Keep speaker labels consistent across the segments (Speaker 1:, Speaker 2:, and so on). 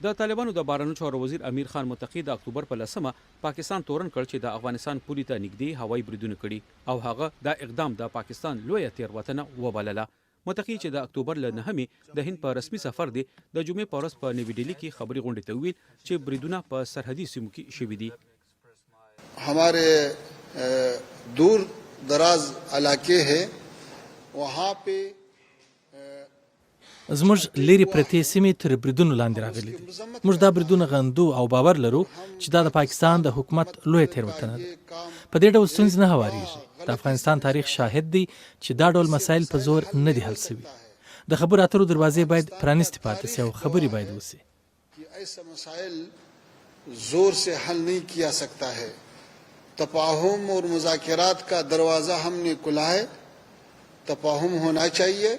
Speaker 1: د طالبانو د بهرنیو چارو وزیر امیر خان متقي د اکتوبر په لسمه پاکستان تورن کړ چې د افغانستان پولې ته نږدې هوایي بریدونه کړي او هغه دا اقدام د پاکستان لویه تېروتنه وبلله. متقي چې د اکتوبر له نهمې د هند په رسمي سفر دی، د جمعې په ورځ په نوي ډیلي کې خبري غونډې ته وویل چې بریدونه په سرحدي سیمو کې شوي دي.
Speaker 2: همارې دور دراز علاقې هې وهاں پې
Speaker 3: زموږ لیرې پرتې سیمې تر بریدونو لاندې راغلي دي. موږ دا بریدونه غندو او باور لرو چې دا د پاکستان د حکومت لویه تېروتنه ده. په دې ډول ستونزې نه هوارېږي. د افغانستان تاریخ شاهد دی چې دا ډول مسایل په زور نه دي حل شوي. د خبرو اترو دروازې باید پرانیستې پاتې شي او خبرې باید وشي.
Speaker 2: کہ ایسا مسائل زور سے حل نہیں کیا سکتا ہے تفاہم اور مذاکرات کا دروازہ ہم نے کھلا ہے تفاہم ہونا چاہیے۔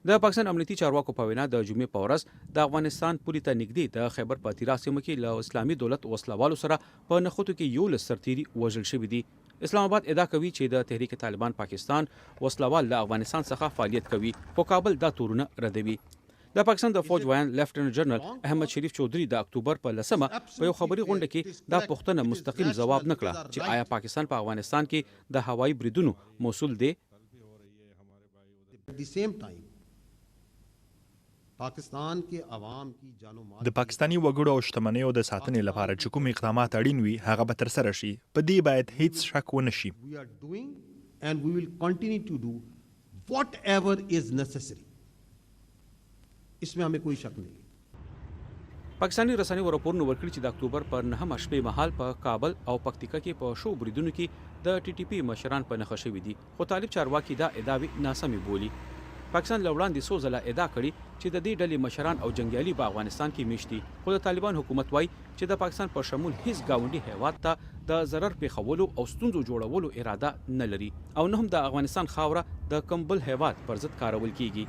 Speaker 1: د پاکستان امنیتي چارواکو په وینا د جمعې په ورځ د افغانستان پولې ته نږدې د خیبر په تیرا سیمه کې له اسلامي دولت وسله والو سره په نښتو کې 11 سرتیري وژل شوي دي. اسلام اباد ادعا کوي چې د تحریک طالبان پاکستان وسله وال له افغانستان څخه فعالیت کوي، خو کابل دا تورونه ردوي. د پاکستان د فوج ویاند لیفټننټ جنرال احمد شریف چودري د اکتوبر په لسمه په یو خبري غونډه کې دا پوښتنه مستقیم ځواب نه کړه چې آیا پاکستان په افغانستان کې د هوایي بریدونو مسول دی؟
Speaker 4: د پاکستاني وګړو او شتمنیو د ساتنې لپاره چې کوم اقدامات اړین وي، هغه به ترسره شي، په دې باید هیڅ شک ونه شي.
Speaker 5: اس مې همې کوئی شک نهي.
Speaker 1: پاکستاني رسنیو راپورونه ورکړي چې د اکتوبر پر نهمه شپې مهال په کابل او پکتیکا کې په شوو بریدونو کې د ټي ټي پي مشران په نښه شوي دي، خو طالب چارواکي دا ادعاوې ناسمې بولي. پاکستان له وړاندې څو ځله ادعا کړې چې د دې ډلې مشران او جنګیالي په افغانستان کې مېشت دي، خو د طالبان حکومت وايي چې د پاکستان په شمول هېڅ ګاونډي هېواد ته د ضرر پېښولو او ستونزو جوړولو اراده نه لري او نه هم د افغانستان خاوره د کوم بل هېواد پر ضد کارول کېږي.